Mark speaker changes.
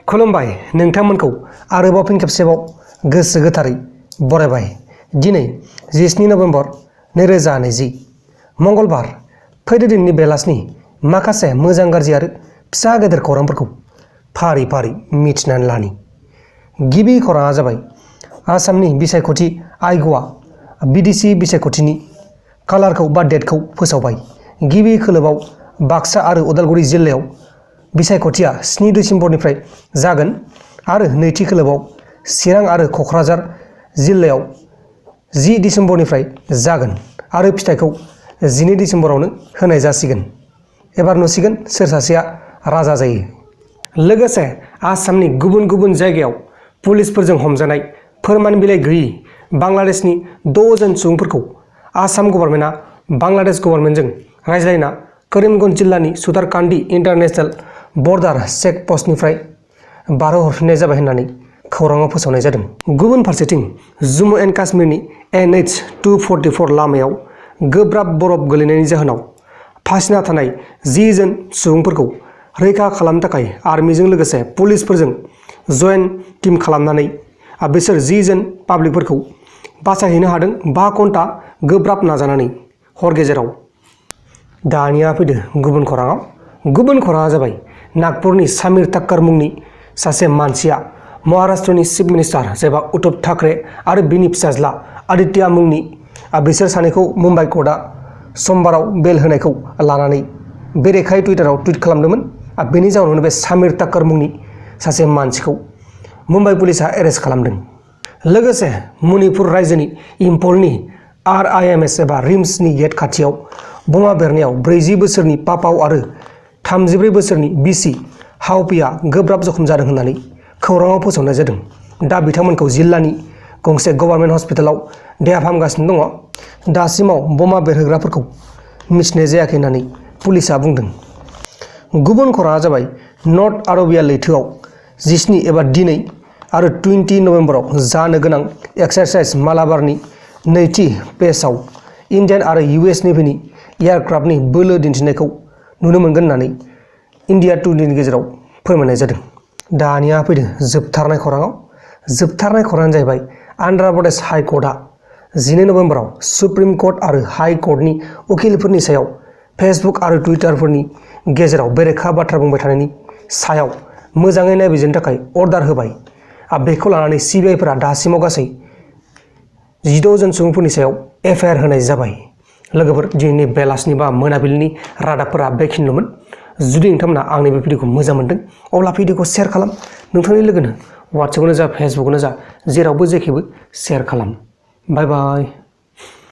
Speaker 1: खुलुमबाय नोंथांमोनखौ आरोबाव फिन खेबसेबाव गोसो गोथारै बरायबाय। दिनै 17 नभेम्बर 2020 मंगलबार फैदो दिनैनि बेलासिनि माखासे मोजां गाज्रि आरो फिसा गेदेर खौरांफोरखौ फारि फारि मिथिनानै लानि। गिबि खौराङा जाबाय आसामनि बिसायख'थि आय'गआ बिटिसि बिसायख'थिनि कालारखौ बा डेटखौ फोसावबाय। गिबि खोलोबाव बाक्सा आरो उदालगुरि जिल्लायाव बिसायख'थिया 7 डिसेम्बरनिफ्राय जागोन आरो नैथि खोलोबाव चिरां आरो क'क्राझार जिल्लायाव 10 डिसेम्बरनिफ्राय जागोन आरो फिथाइखौ 12 डिसेम्बरावनो होनाय जासिगोन। एबार नुसिगोन सोर सासेया राजा जायो। लोगोसे आसामनि गुबुन गुबुन जायगायाव पुलिसफोरजों हमजानाय फोरमान बिलाइ गैयै बांलादेशनि 6 जन सुबुंफोरखौ आसाम गभर्नमेन्टआ बांलादेश गभर्नमेन्टजों रायज्लायना करीमगन्ज जिल्लानि सुतारकान्डी इंटरनेशनल बर्डार चेक पस्टनिफ्राय बारहोहरफिननाय जाबाय होननानै खौराङाव फोसावनाय जादों। गुबुन फारसेथिं जम्मु एन्ड काश्मीरनि NH 244 लामायाव गोब्राब बरफ गोलैनायनि जाहोनाव फासिना थानाय 10 जन सुबुंफोरखौ रैखा खालामनो थाखाय आर्मिजों लोगोसे पुलिसफोरजों जयेन्ट टीम खालामनानै बिसोर 10 जन पाब्लिकफोरखौ बासायहैनो हादों 5 घन्टा गोब्राब नाजानानै हर गेजेराव। दानिया फैदो गुबुन खौराङाव। गुबुन खौराङा जाबाय नागपुरनि सामीर थाक्कर मुंनि सासे मानसिया महाराष्ट्रनि चिफ मिनिस्टार जेबा उद्धव ठाकरे आरो बिनि फिसाज्ला आदित्य मुंनि बिसोर सानैखौ मुम्बाइ कर्टआ समबाराव बेल होनायखौ लानानै बेरेखायै टुइटाराव टुइट खालामदोंमोन। बेनि जाउनावनो बे सामीर थाक्कर मुंनि सासे मानसिखौ मुम्बाइ पुलिसआ एरेस्ट खालामदों। लोगोसे मणिपुर रायजोनि इम्फलनि RIMS एबा रिम्सनि गेट खाथियाव बमा बेरनायाव 40 बोसोरनि पापाव आरो 33 बोसोरनि बिसि हावपिया गोब्राब जखम जादों होननानै खौराङाव फोसावनाय जादों। दा बिथांमोनखौ जिल्लानि गंसे गभर्नमेन्ट हस्पिटालाव देहा फाहामगासिनो दङ। दासिमाव बमा बेरहोग्राफोरखौ मिथिनाय जायाखै होननानै पुलिसआ बुंदों। गुबुन खौराङा जाबाय नर्थ आरबिया लैथोआव 17 एबा दिनै आरो 20 नभेम्बराव जानो गोनां एक्सारसाइज मालाबारनि नैथि पेजआव इन्डियान आरो US नेभिनि एयारक्राफ्टनि बोलो दिन्थिनायखौ नुनो मोनगोन होननानै इन्डिया टुडेनि गेजेराव फोरमायनाय जादों। दानिया फैदो जोबथारनाय खौराङाव। जोबथारनाय खौराङानो जाहैबाय आन्ध्र प्रदेश हाइ कर्टआ 12 नभेम्बराव सुप्रिम कर्ट आरो हाइ कर्टनि उखिलफोरनि सायाव फेसबुक आरो टुइटारफोरनि गेजेराव बेरेखा बाथ्रा बुंबाय थानायनि सायाव मोजाङै नायबिजिरनो थाखाय अर्डार होबाय। बेखौ लानानै CBIफोरा दासिमाव गासै 16 जन सुबुंफोरनि सायाव FIR होनाय जाबाय। लोगोफोर दिनैनि बेलासिनि बा मोनाबिलिनि रादाबफोरा बेखिनिल'मोन। जुदि नोंथांमोना आंनि बे भिडिअखौ मोजां मोनदों अब्ला भिडिअखौ शेयार खालाम। नोंथांनि लोगोनो WhatsAppआवनो जा फेसबुकआवनो जा जेरावबो जेखिबो शेयार खालाम। बाय बाय।